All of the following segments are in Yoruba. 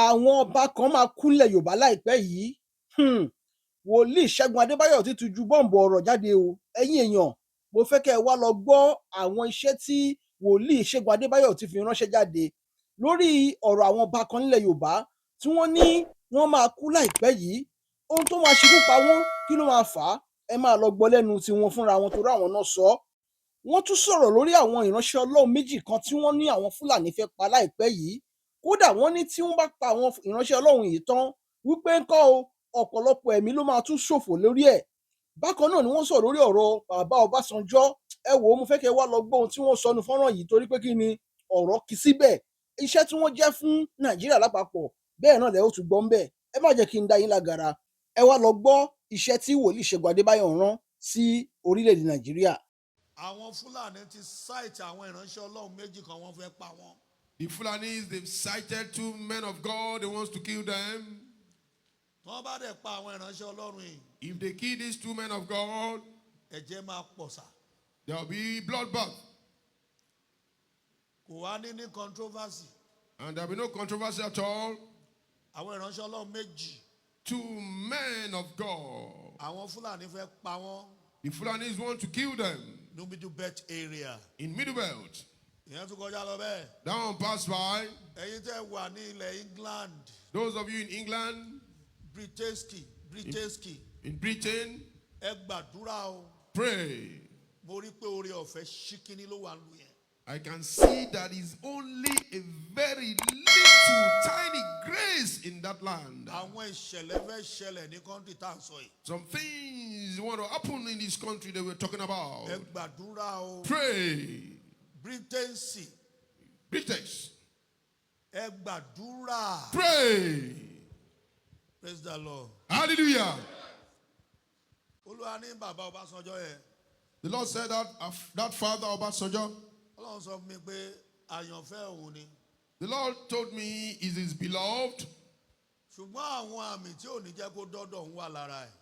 Àwọn ọba kan máa kú nílẹ̀ Yorùbá láìpẹ́ yìí. Wòlíì Ṣẹ́gun Adébáyọ̀ ti tún ju bọ́ǹbù ọ̀rọ̀ jáde o. Ẹ̀yin èèyàn, mo fẹ́ kẹ́ ẹ wá lọ gbọ́ àwọn iṣẹ́ tí Wòlíì Ṣẹ́gun Adébáyọ̀ ti fi ránṣẹ́ jáde lórí ọ̀rọ̀ àwọn ọba kan nílẹ̀ Yorùbá tí wọ́n ní wọ́n máa kú láìpẹ́ yìí. Ohun tó máa ṣekú pa wọ́n, kí ló máa fà á? Ẹ máa lọ gbọ́ lẹ́nu tiwọn fúnra wọn, torí àwọn náà sọ ọ́. Wọ́n tún sọ̀rọ̀ lórí àwọn ìránṣẹ́ Ọlọ́run méjì kan tí wọ́n ní àwọn Fúlàní fẹ́ pa láìpẹ́ yìí. Kódà, wọ́n ní tí wọ́n bá pa àwọn ìránṣẹ́ Ọlọ́run yìí tán, wípé ńkọ́ o, ọ̀pọ̀lọpọ̀ ẹ̀mí ló máa tún ṣòfò lórí ẹ̀. Bákan náà ni wọ́n sọ̀rọ̀ lórí ọ̀rọ̀ bàbá Ọbásanjọ́. Ẹ wò ó, mo fẹ́ kẹ́ ẹ wá lọ gbọ́ ohun tí wọ́n sọ nínú fọ́nrán yìí, torí pé kí ni ọ̀rọ̀ kì í síbẹ̀, iṣẹ́ tí wọ́n jẹ́ fún Nàìjíríà lápapọ̀, bẹ́ẹ̀ náà lẹ́ ó tún gbọ́ ń bẹ̀. Ẹ má jẹ́ kí n dá yín lágara. Ẹ wá lọ gbọ́ iṣẹ́ tí Wòlíì Ṣẹ́gun Adébáyọ̀ rán sí orílẹ̀-èdè Nàìjíríà. Àwọn Fúlàní ti sight àwọn ìránṣẹ́ Ọlọ́run méjì kan, wọ́n fẹ́ pa wọ́n. The Fulanis, they've sighted two men of God, they want to kill them. Tí wọ́n bá dẹ̀ pa àwọn ìránṣẹ́ Ọlọ́run yìí, If they kill these two men of God, ẹ̀jẹ̀ máa pọ̀ sà. There will be bloodbath. Kò wá ní controversy. And there will be no controversy at all. Àwọn ìránṣẹ́ Ọlọ́run méjì, Two men of God. àwọn Fúlàní fẹ́ pa wọ́n. The Fulanis want to kill them ní Middle Belt area. In Middle Belt. Ìyẹn tún kọjá lọ bẹ́ẹ̀. That one passed by. Ẹ̀yin tẹ́ wà ní ilẹ̀ England, Those of you in England, Britainski, Britainski, in Britain, ẹ gbàdúrà o. Pray. Mo rí pé oore ọ̀fẹ́ ṣíkíní ló wà nù yẹn. I can see that is only a very little tiny grace in that land. Àwọn ìṣẹ̀lẹ̀ fẹ́ ṣẹlẹ̀ ní country tá à ń sọ yìí. Some things want to happen in this country that we're talking about. Ẹ gbàdúrà o. Pray. Britainsi, British. Ẹ gbàdúrà. Pray. Praise the Lord. Hallelujah. Olúwa ní bàbá Ọbásanjọ́ yẹn. The Lord said that that father Obasanjo, Ọlọ́run sọ fún mi pé àyànfẹ́ òun ni. The Lord told me is his beloved, Ṣùgbọ́n àwọn àmì tí ò ní jẹ́ kó dọ́dọ̀ òun wà lára ẹ̀.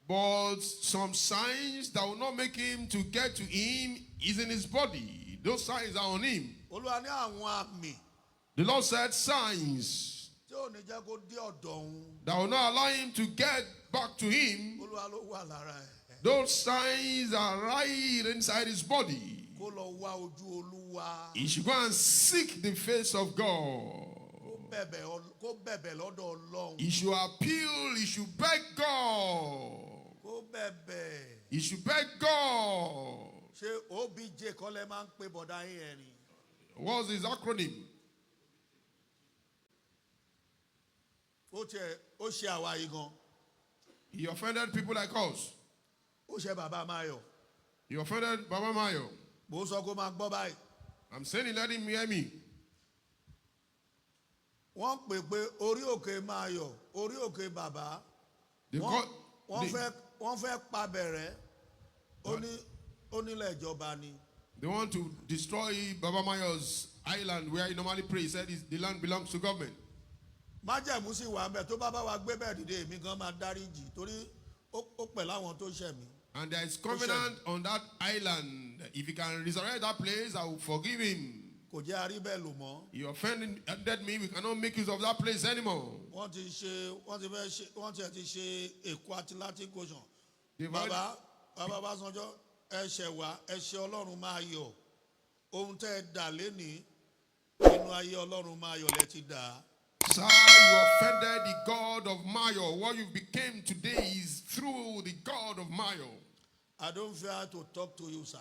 But some signs that will not make him to get to him is in his body. Those signs are on him. Olúwa ní àwọn àmì The Lord said signs tí ò ní jẹ́ kó dé ọ̀dọ̀ òun. That will not allow him to get back to him. Olúwa ló wà lára ẹ̀. Those signs are right inside his body. Kó lọ wá ojú Olúwa. He should go and seek the face of God. Kó bẹ̀bẹ̀ lọ́dọ̀ Ọlọ́run. He should appeal, he should beg God. Kó bẹ̀bẹ̀. He should beg God. Ṣé OBJ kọ́ lẹ máa ń pe bọ̀dá yín ẹ̀ ni? What's his acronym? Ó tiẹ̀ ó ṣe àwa yìí gan. He offended people like us. Ó ṣe bàbá Máyọ̀. He offended Baba Mayo. Bó sọ kó máa gbọ́ báyìí. I'm saying, let him hear me. Wọ́n pè pé orí òkè Máyọ̀, orí òkè bàbá. They Wọ́n fẹ́ pa bẹ̀rẹ̀. Ó ní ó nílẹ̀ ìjọba ni. They want to destroy Baba Mayo's island where he normally prays. He said the land belongs to government. Májẹ̀mú sì wà ńbẹ̀ tó bá bá wa gbé bẹ́ẹ̀ dìde, èmi gan máa dáríjì torí ó pẹ̀ láwọn tó ṣẹ̀ mí. And there is covenant on that island. If he can resurrect that place, I will forgive him. Kò jẹ́ arí bẹ́ẹ̀ lò mọ́. He offended me. We cannot make use of that place anymore. Wọ́n ti ṣe, wọ́n ti fẹ́ ṣe, wọ́n ti ṣe Èkó Atlantic Ocean. They've Bàbá Ọbásanjọ́, ẹ ṣẹ̀ wá, ẹ ṣe Ọlọ́run máa yọ̀. Ohun tẹ́ ẹ dà lénìí nínú ayé Ọlọ́run máa yọ̀ lẹ́ ti dà á. Sir, you offended the God of Mayo. What you became today is through the God of Mayo. I don't fear to talk to you, sir,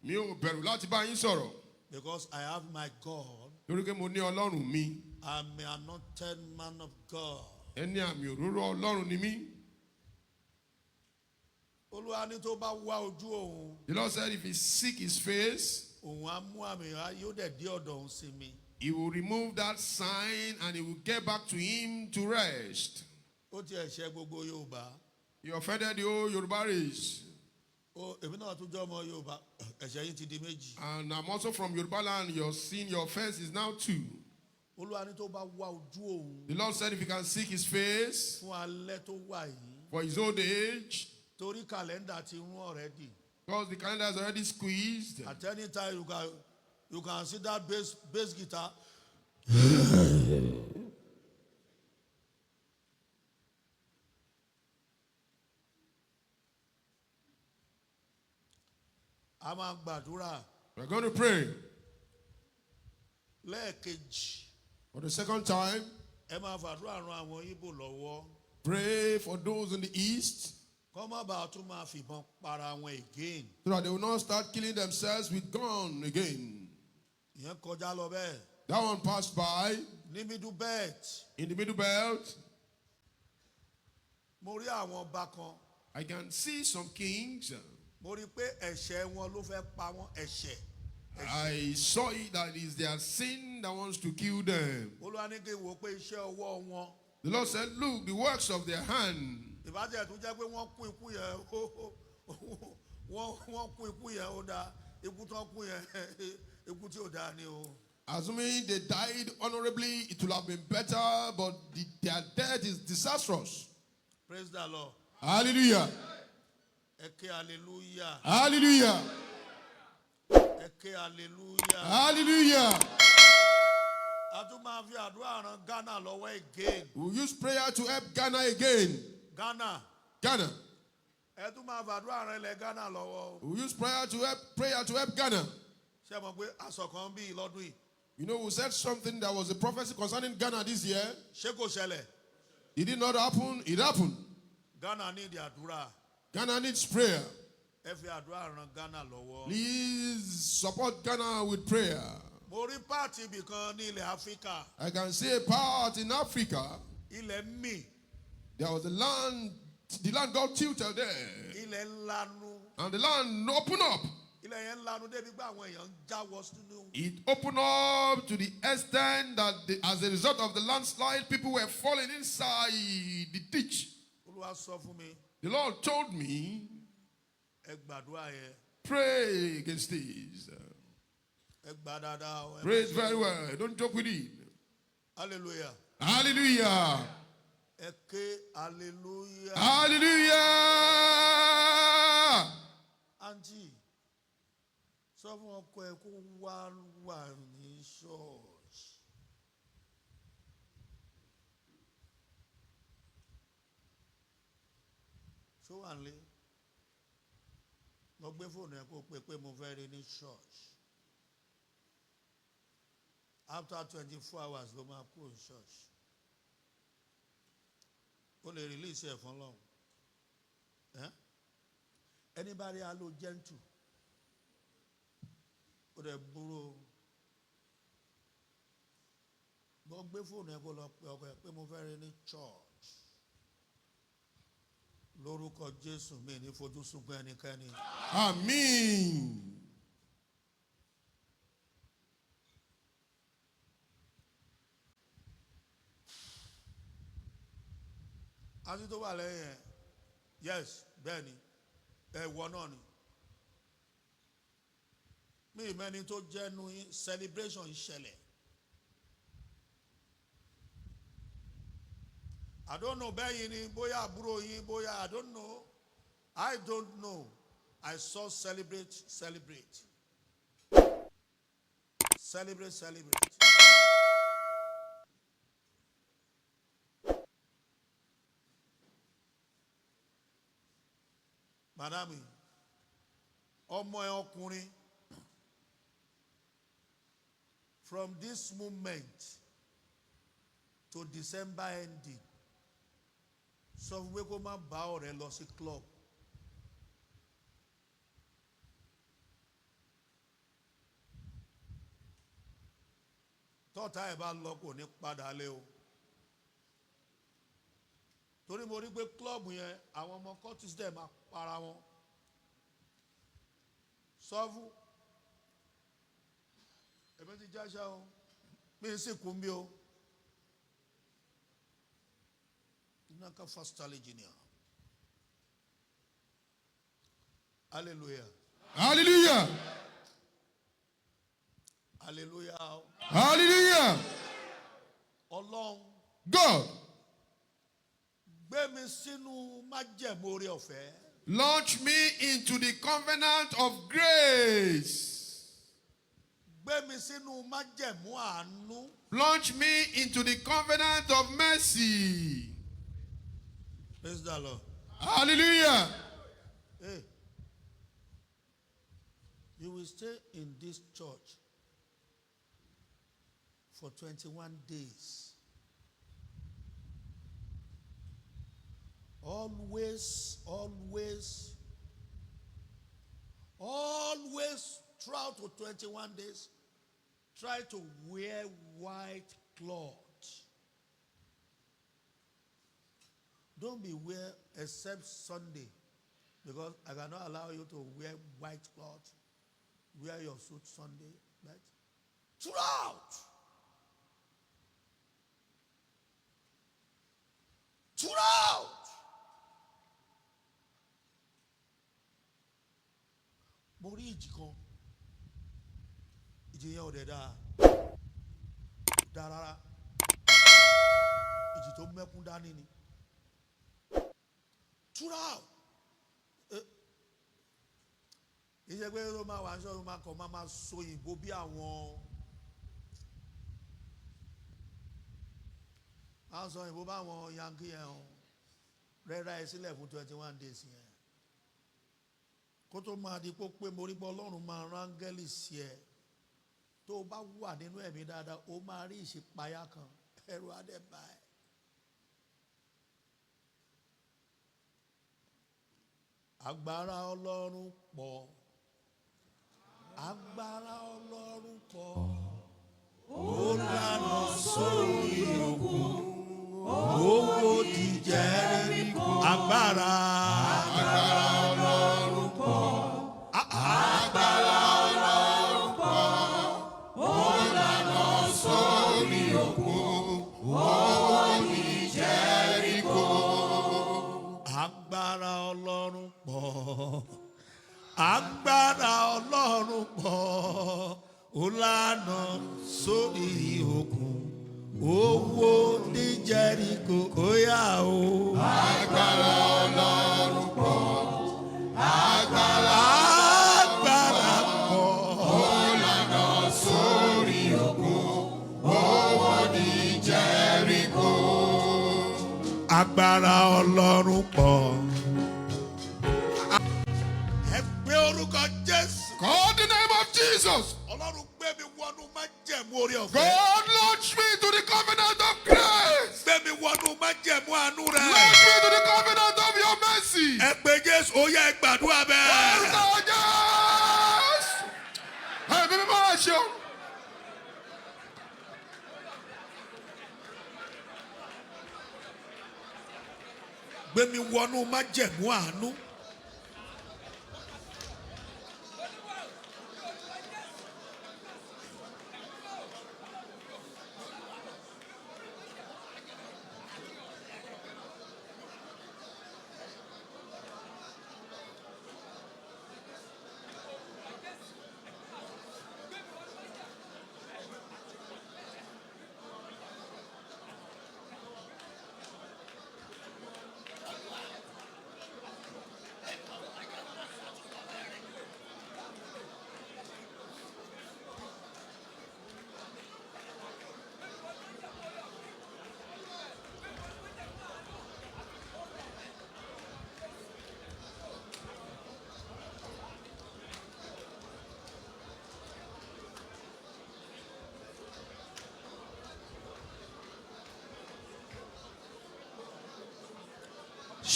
Mi ò bẹ̀rù láti bá yín sọ̀rọ̀. Because I have my God. Torí pé mo ní Ọlọ́run mi. I'm an anointed man of God. Ẹni àmì òróró Ọlọ́run ni mí. Olúwa ní tó bá wá ojú òun, The Lord said if he seek his face, òun á mú àmì wá, yóò dẹ̀ dé ọ̀dọ̀ òun sí mi. He will remove that sign and he will get back to him to rest. Ó tiẹ̀ ṣe gbogbo Yorùbá. He offended the whole Yoruba race. Ó èmi náà tún jẹ́ ọmọ Yorùbá, ẹ̀ṣẹ̀ yín ti di méjì. And I'm also from Yoruba land. Your sin, your offense is now two. Olúwa ní tó bá wá ojú òun The Lord said if you can seek his face fún alẹ́ tó wà yìí, for his old age, torí kàlẹ́ndà ti rún already. Because the calendar is already squeezed. At any time you can see that bass guitar. A máa gbàdúrà We're going to pray. lẹ́ẹ̀kejì. For the second time, Ẹ máa fàdúrà ran àwọn Ìgbò lọ́wọ́. pray for those in the east Kọ́ má bàa tún máa fìbọn para wọn again. so that they will not start killing themselves with gun again. Ìyẹn kọjá lọ bẹ́ẹ̀. That one passed by Ní middle belt, in the middle belt. mo rí àwọn ọba kan. I can see some kings. Mo rí i pé ẹ̀ṣẹ̀ wọn ló fẹ́ pa wọ́n, ẹ̀ṣẹ̀. I saw it that is their sin that wants to kill them. Olúwa ní kí n wò ó pé iṣẹ́ ọwọ́ wọn. The Lord said, "Look, the works of their hand." Ìbájẹ́ tó jẹ́ pé wọ́n kú ikú yẹn, wọ́n kú ikú yẹn, ó dáa. Ikú tó kú yẹn, ikú tí ò dáa ni o. Assuming they died honorably, it would have been better, but their death is disastrous. Praise the Lord. Hallelujah. Ẹ ké hallelujah. Hallelujah. Ẹ ké hallelujah. Hallelujah. A tún máa fi àdúrà ran Ghana lọ́wọ́ again. We'll use prayer to help Ghana again. Ghana. Ghana. Ẹ tún máa fàdúrà ran ilẹ̀ Ghana lọ́wọ́ o. We'll use prayer to help Ghana. Ṣé ẹ mọ̀ pé aṣọ kan bí lọ́dún yìí? We said something that was a prophecy concerning Ghana this year. Ṣé kò ṣẹlẹ̀? It did not happen. It happened. Ghana ní ìdí àdúrà. Ghana needs prayer. Ẹ fi àdúrà ran Ghana lọ́wọ́. Please support Ghana with prayer. Mo rí part ibì kan ní ilẹ̀ Áfíríkà. I can see a part in Africa. Ilẹ̀ mì, There was a land, the land got tilted there. ilẹ̀ ńlanu. And the land opened up. Ilẹ̀ yẹn ńlanu débi pé àwọn èèyàn ń jáwọ́ sínú. It opened up to the extent that as a result of the landslide, people were falling inside the ditch. Olúwa sọ fún mi, The Lord told me, ẹ gbàdúrà yẹn, "Pray against this." Ẹ gbà dáadáa o. Pray it very well. Don't joke with it. Hallelujah. Hallelujah. Ẹ ké hallelujah. Hallelujah. Àǹtí, sọ fún ọkọ ẹ kó wá wà ní ṣọ́ọ̀ṣì. Ṣó wà nílé? Lọ gbé fóònù ẹ kó pe pé mo fẹ́ rí ní ṣọ́ọ̀ṣì. After 24 hours ló máa kúrò ní ṣọ́ọ̀ṣì. Ó lè release ẹ̀ fún Ọlọ́run. Ẹ́ ẹni bá rí alo gentle, ó dẹ̀ burú o. Lọ gbé fóònù ẹ kó lọ pe ọkọ ẹ pé mo fẹ́ rí ní church. Lórúkọ Jésù, mi ní fojú sunkún ẹnikẹ́ni. Amen. Àti tó wà lẹ́yìn ẹ̀, yes, bẹ́ẹ̀ ni, ẹ̀wọ̀ náà ni. Mi ìmẹ́ni tó jẹ́nu yín, celebration ń ṣẹlẹ̀. I don't know bẹ́yìn ni, bóyá àbúrò yín, bóyá I don't know. I don't know. I saw celebrate, celebrate. Celebrate, celebrate. Madam, ọmọ ẹ ọkùnrin, from this moment to December ending, sọ fún pé kó má bá ọ̀rẹ́ lọ sí club. Tọ́ta ẹ̀ bá lọ, kò ní padà lé o, torí mo rí pé club yẹn, àwọn ọmọ cultist dẹ̀ máa para wọn. Sọ fún èmi ti jáṣá o, mi sì kú bí o. Naka first junior. Hallelujah. Hallelujah. Hallelujah. Hallelujah. Ọlọ́run, God, gbé mi sínú májẹ̀mú oore ọ̀fẹ́. launch me into the covenant of grace. Gbé mi sínú májẹ̀mú àánú. Launch me into the covenant of mercy. Praise the Lord. Hallelujah. Hey. You will stay in this church for 21 days. Always, always, always throughout the 21 days, try to wear white cloth. Don't be wear except Sunday, because I cannot allow you to wear white cloth. Wear your suit Sunday, right? Throughout. Throughout. Mo rí ìjì kan. Ìjì yẹn ò dẹ̀ dáa. Dáa rárá. Ìjì tó mẹ́kún dání ni. Throughout. Kì í ṣe pé ó máa wà aṣọ ó máa kàn máa so òyìnbó bí àwọn á sọ òyìnbó báwọn yankee yẹn o rẹ́ra ẹ sílẹ̀ fún 21 days yẹn kó tó máa di pé mo rí pé Ọlọ́run máa rán áńgẹ́lì sí ẹ. Tó o bá wà nínú ẹ̀mí dáadáa, ó máa rí ìṣípayá kan, ẹ̀rù á dẹ̀ bà ẹ́. Agbára Ọlọ́run pọ̀, agbára Ọlọ́run pọ̀, ó lànà sórí òkun, ó odi Jẹ́ríkò. Agbára, Agbára Ọlọ́run pọ̀. Agbára Ọlọ́run pọ̀. Ó lànà sórí òkun. Ó odi Jẹ́ríkò. Agbára Ọlọ́run pọ̀, agbára Ọlọ́run pọ̀, ó lànà sórí òkun, ó wó odi Jẹ́ríkò, ó yá o. Agbára Ọlọ́run pọ̀. Agbára Agbára pọ̀. Ó lànà sórí òkun. Ó odi Jẹ́ríkò. Agbára Ọlọ́run pọ̀. Ẹ gbé orúkọ Jésù. Call the name of Jesus. Ọlọ́run gbé mi wọnú májẹ̀mú oore ọ̀fẹ́. God, launch me to the covenant of grace. Gbé mi wọnú májẹ̀mú àánú rẹ̀. Launch me to the covenant of your mercy. Ẹ pé Jésù, ó yá, ẹ gbàdúrà bẹ́ẹ̀. Orúkọ Jésù. Ẹ̀mí mímọ́, ẹ ṣeun. Gbé mi wọnú májẹ̀mú àánú.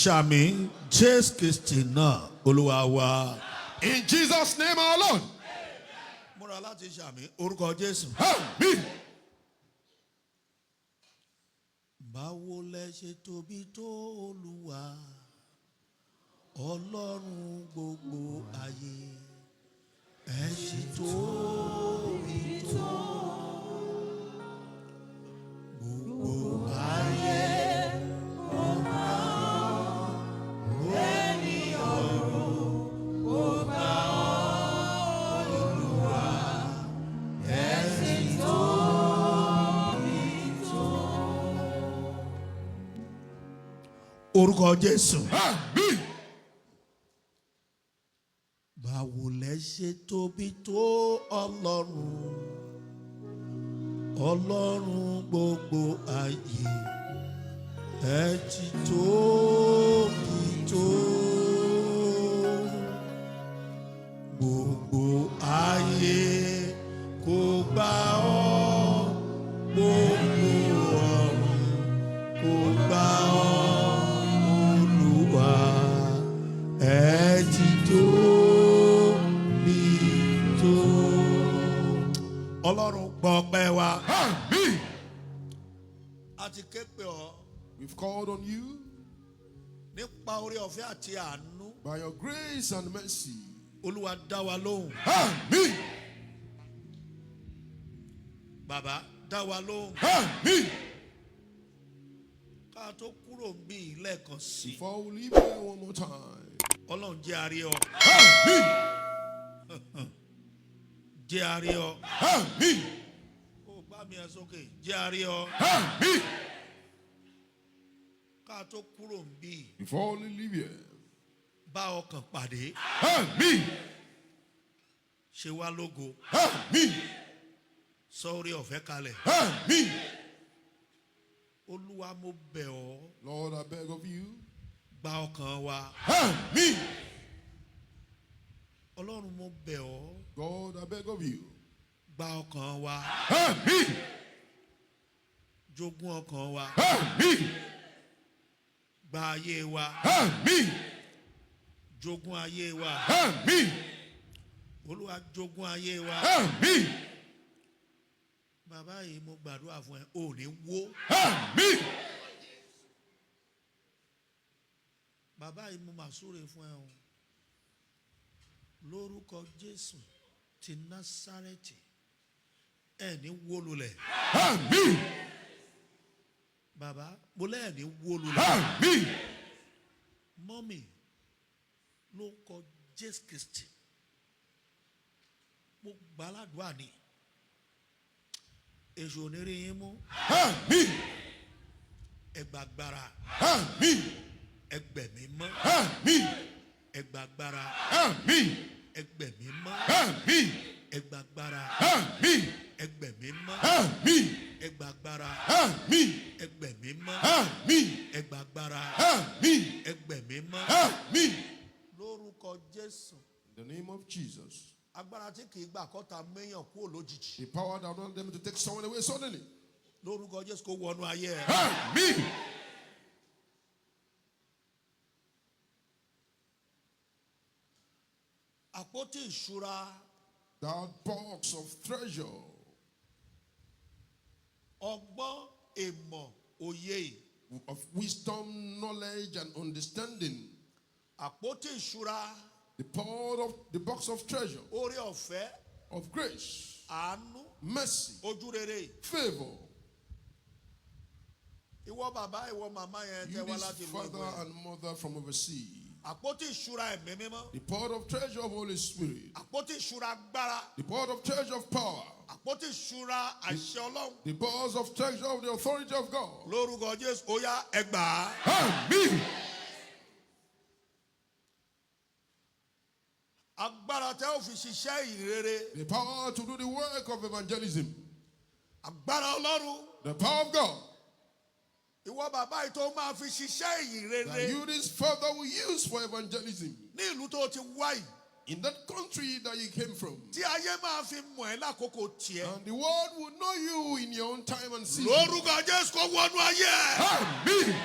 Ṣàmín, Jésù Kristi náà Olúwa wa. In Jesus' name, our Lord. Múra láti ṣàmín orúkọ Jésù. Amen. Báwo lẹ ṣe tóbi tó, Olúwa, Ọlọ́run gbogbo ayé? Ẹ ṣe tóbi tó, gbogbo ayé. Ẹni ọ̀run kò bá Olúwa, ẹ ṣe tóbi tó. Orúkọ Jésù. Amen. Báwo lẹ ṣe tóbi tó, Ọlọ́run, Ọlọ́run gbogbo ayé? Ẹ ti tóbi tó, gbogbo A ti ké pè ọ́ We've called on you nípa oore ọ̀fẹ́ àti àánú. by your grace and mercy. Olúwa dá wa lóhùn. Àmín. Bàbá dá wa lóhùn. Àmín. Ká tó kúrò níbí lẹ́ẹ̀kan sí. Before we leave here one more time. Ọlọ́run jẹ́ a rí ọ. Àmín. Jẹ́ a rí ọ. Àmín. Ó gbá mi ẹ sókè. Jẹ́ a rí ọ. Àmín. Ká tó kúrò níbí Before we leave here. bá ọkàn pàdé. Àmín. Ṣe wá lógo. Àmín. Sọ oore ọ̀fẹ́ kalẹ̀. Àmín. Olúwa mo bẹ̀ ọ́. Lord, I beg of you. Gba ọkàn wa. Àmín. Ọlọ́run mo bẹ̀ ọ́. God, I beg of you. Gba ọkàn wa. Àmín. Jogún ọkàn wa. Àmín. Gba ayé wa. Àmín. Jogún ayé wa. Àmín. Olúwa jogún ayé wa. Àmín. Bàbá yìí mo gbàdúrà fún ẹ, ò ní wó. Àmín. Bàbá yìí mo mà súre fún ẹ o. Lórúkọ Jésù ti Násárẹ́tì, ẹ ní wó lulẹ̀. Àmín. Bàbá mo lẹ́ẹ̀ ní wó lulẹ̀. Àmín. Mummy, lórúkọ Jésù Kristi, mo gbàládùá ni. Èṣù ò ní rí yín mú. Àmín. Ẹ gbàgbára. Àmín. Ẹ gbẹ̀mí mọ́. Àmín. Ẹ gbàgbára. Àmín. Ẹ gbẹ̀mí mọ́. Àmín. Ẹ gbàgbára. Àmín. Ẹ gbẹ̀mí mọ́. Àmín. Ẹ gbàgbára. Àmín. Ẹ gbẹ̀mí mọ́. Àmín. Ẹ gbàgbára. Àmín. Ẹ gbẹ̀mí mọ́. Àmín. Lórúkọ Jésù. In the name of Jesus. Agbára tí kì í gbà kọ́ta méyàn kúrò lójijì. The power that want them to take someone away suddenly. Lórúkọ Jésù kó wọnú ayé ẹ. Àmín. Àpótí ìṣúra That box of treasure, ọgbọ́n ìmọ̀ òye. of wisdom, knowledge, and understanding. Àpótí ìṣúra The pot of the box of treasure oore ọ̀fẹ́ of grace, àánú mercy, ojú rere. favor. Ìwọ bàbá ìwọ màmá yẹn You tẹ wá láti this ìlú father ẹgbẹ́. and mother from overseas. Àpótí ìṣúra ẹ̀mí mímọ́. The pot of treasure of Holy Spirit. Àpótí ìṣúra agbára. The pot of treasure of power. Àpótí ìṣúra àṣẹ Ọlọ́run. The box of treasure of the authority of God. Lórúkọ Jésù ó yá ẹ gbà á. Àmín. Agbára tẹ́ ò fi ṣiṣẹ́ ìrere. The power to do the work of evangelism. Agbára Ọlọ́run. The power of God. Ìwọ bàbá yìí tó máa fi ṣiṣẹ́ ìrere. That you this father will use for evangelism. Ní ìlú tó ti wá yìí. In that country that you came from. Tí ayé máa fi mọ̀ ẹ́ lákòókò tiẹ̀. And the world will know you in your own time and season. Lórúkọ Jésù kó wọnú ayé ẹ̀. Àmín.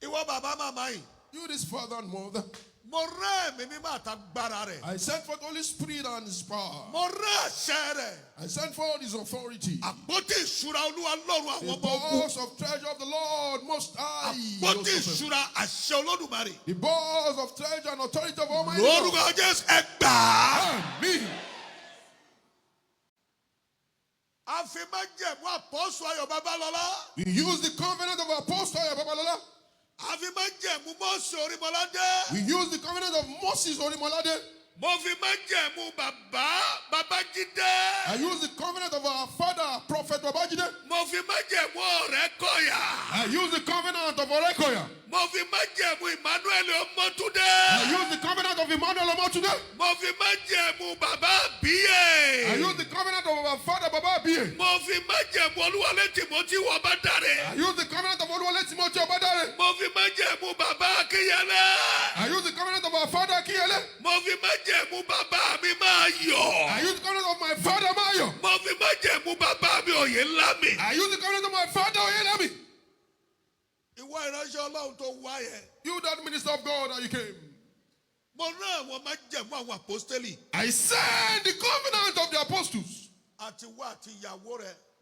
Ìwọ bàbá màmá yìí. You this father and mother. Mo rán ẹ̀mí mímọ́ àtagbára rẹ̀. I sent forth Holy Spirit and His power. Mo rán àṣẹ rẹ̀. I sent forth His authority. Àpótí ìṣúra Olúwa lọ́run àwọn The ọmọ ogun. box of treasure of the Lord Most High. Àpótí ìṣúra àṣẹ Olódùmarè. The box of treasure and authority of Almighty God. Lórúkọ Jésù ẹ gbà á. Àmín. A fi májẹ̀mú Apostle Ayọ̀ Babalọ́lá. We use the covenant of Apostle Ayo Babalola. A fi májẹ̀mú Mósè Orímọládé. We use the covenant of Moses Orimolade. Mo fi májẹ̀mú bàbá Babájídé. I use the covenant of our father, Prophet Babajide. Mo fi májẹ̀mú Ọ̀rẹ́kọ̀yà. I use the covenant of Orekoya. Mo fi májẹ̀mú Emmanuel Ọmọ́túndé. I use the covenant of Emmanuel Omotunde. Mo fi májẹ̀mú bàbá Àbíyè. I use the covenant of our father, Baba Abiye. Mo fi májẹ̀mú Olúwalé Tìmọ́tì Ọbádáre. I use the covenant of Oluwale Timothy Obadare. Mo fi májẹ̀mú bàbá Akínyẹlé. I use the covenant of our father, Akiyele. Mo fi májẹ̀mú bàbá mi Máyọ̀. I use the covenant of my father, Mayo. Mo fi májẹ̀mú bàbá mi Oyèlámì. I use the covenant of my father, Oyelami. Ìwọ ìránṣẹ́ Ọlọ́run tó wá yẹn. You, that minister of God, that you came. Mo rán àwọn májẹ̀mú àwọn àpọ́stélì I send the covenant of the apostles. àti wá àti ìyàwó rẹ̀.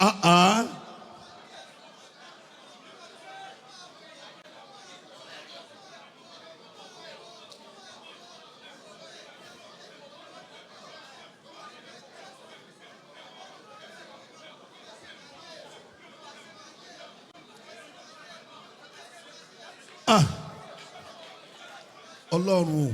Ah ah. Ah. Ọlọ́run o.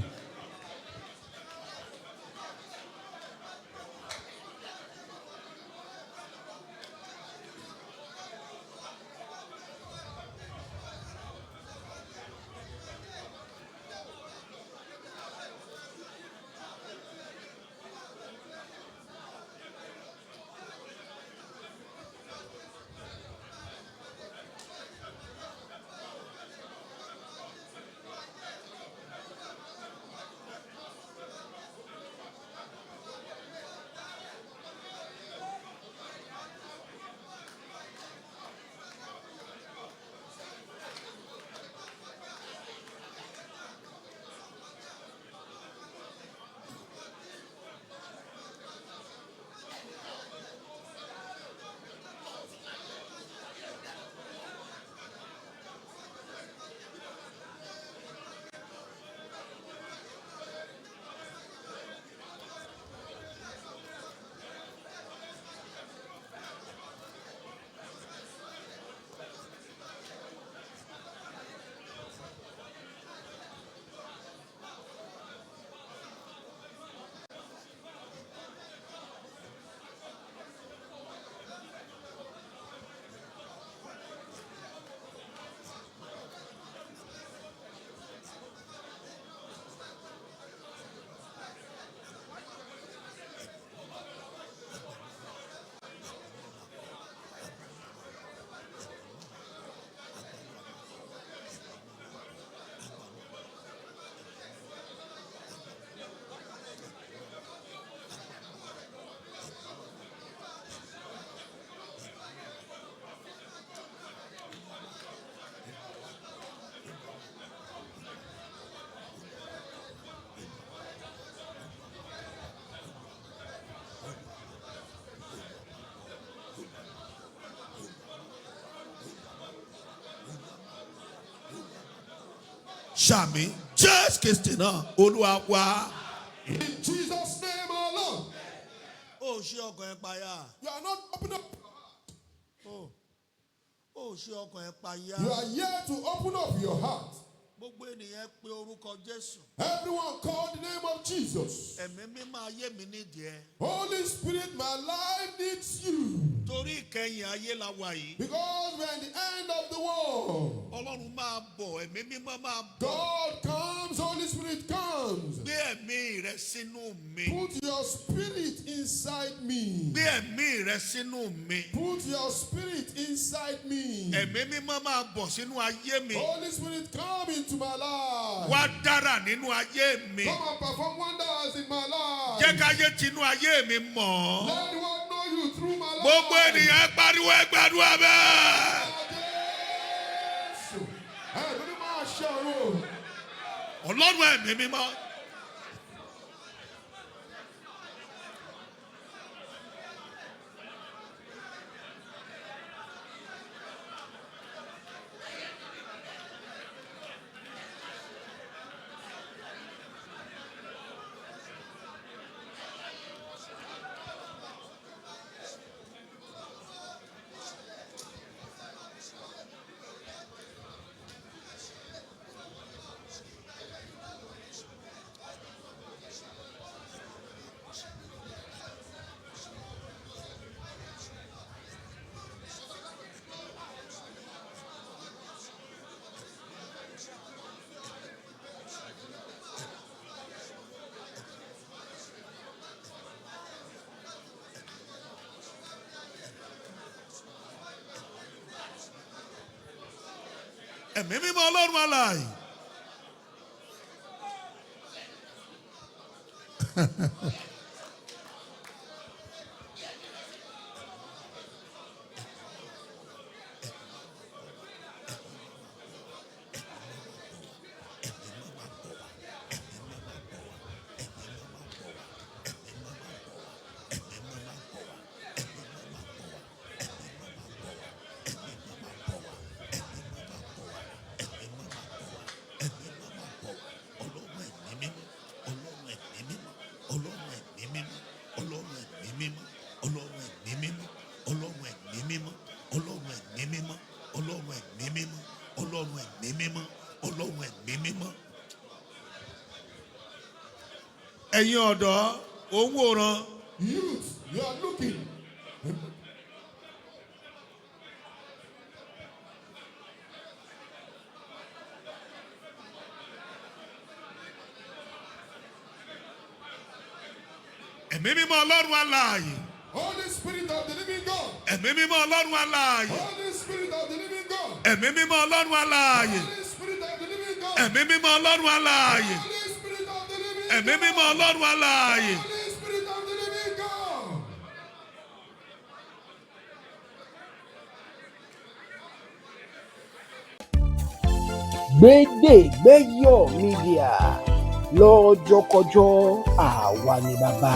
Ṣàmì Jésù Kristi náà Olúwa wa. In Jesus' name, our Lord. Ó ṣe ọkàn ẹ payá. You are not open up. Ó ṣe ọkàn ẹ payá. You are here to open up your heart. Gbogbo ènìyàn pe orúkọ Jésù. Everyone call the name of Jesus. Ẹ̀mí mímọ́ ayé mi nídìí ẹ. Holy Spirit, my life needs you. Torí ìkẹyìn ayé la wà yìí. Because we're in the end of the world. Ọlọ́run máa bọ̀, ẹ̀mí mímọ́ máa bọ̀. God comes, Holy Spirit comes. Gbé ẹ̀mí rẹ sínú mi. Put your spirit inside me. Gbé ẹ̀mí rẹ sínú mi. Put your spirit inside me. Ẹ̀mí mímọ́ máa bọ̀ sínú ayé mi. Holy Spirit, come into my life. Wá dára nínú ayé mi. Come and perform wonders in my life. Jẹ́ káyé tinú ayé mi mọ̀ ọ́. Let the world know you through my life. Gbogbo ènìyàn pariwo ẹ gbàdúrà bẹ́ẹ̀. Jésù. Ẹ̀mí máa ṣe ọ̀run. Ọlọ́run ẹ̀mí mímọ́. Ẹ̀mí mímọ́ Ọlọ́run alààyè. Ọlọ́run ẹ̀mí mímọ́, Ọlọ́run ẹ̀mí mímọ́, Ọlọ́run ẹ̀mí mímọ́, Ọlọ́run ẹ̀mí mímọ́, Ọlọ́run ẹ̀mí mímọ́, Ọlọ́run ẹ̀mí mímọ́. Ẹ̀yin ọ̀dọ́, ò ń wòran. Youth, you are looking. Ẹ̀mí mímọ́ Ọlọ́run alààyè. Holy Spirit of the living God. Ẹ̀mí mímọ́ Ọlọ́run alààyè. Holy Spirit of the living God. Ẹ̀mí mímọ́ Ọlọ́run alààyè. Holy Spirit of the living God. Ẹ̀mí mímọ́ Ọlọ́run alààyè. Holy Spirit of the living Ẹ̀mí God. mímọ́ Ọlọ́run alààyè. Holy Spirit of the living God. Gbédègbẹ́yọ̀ Media, lọ́jọ́kọ́jọ́, àwa ni bàbá.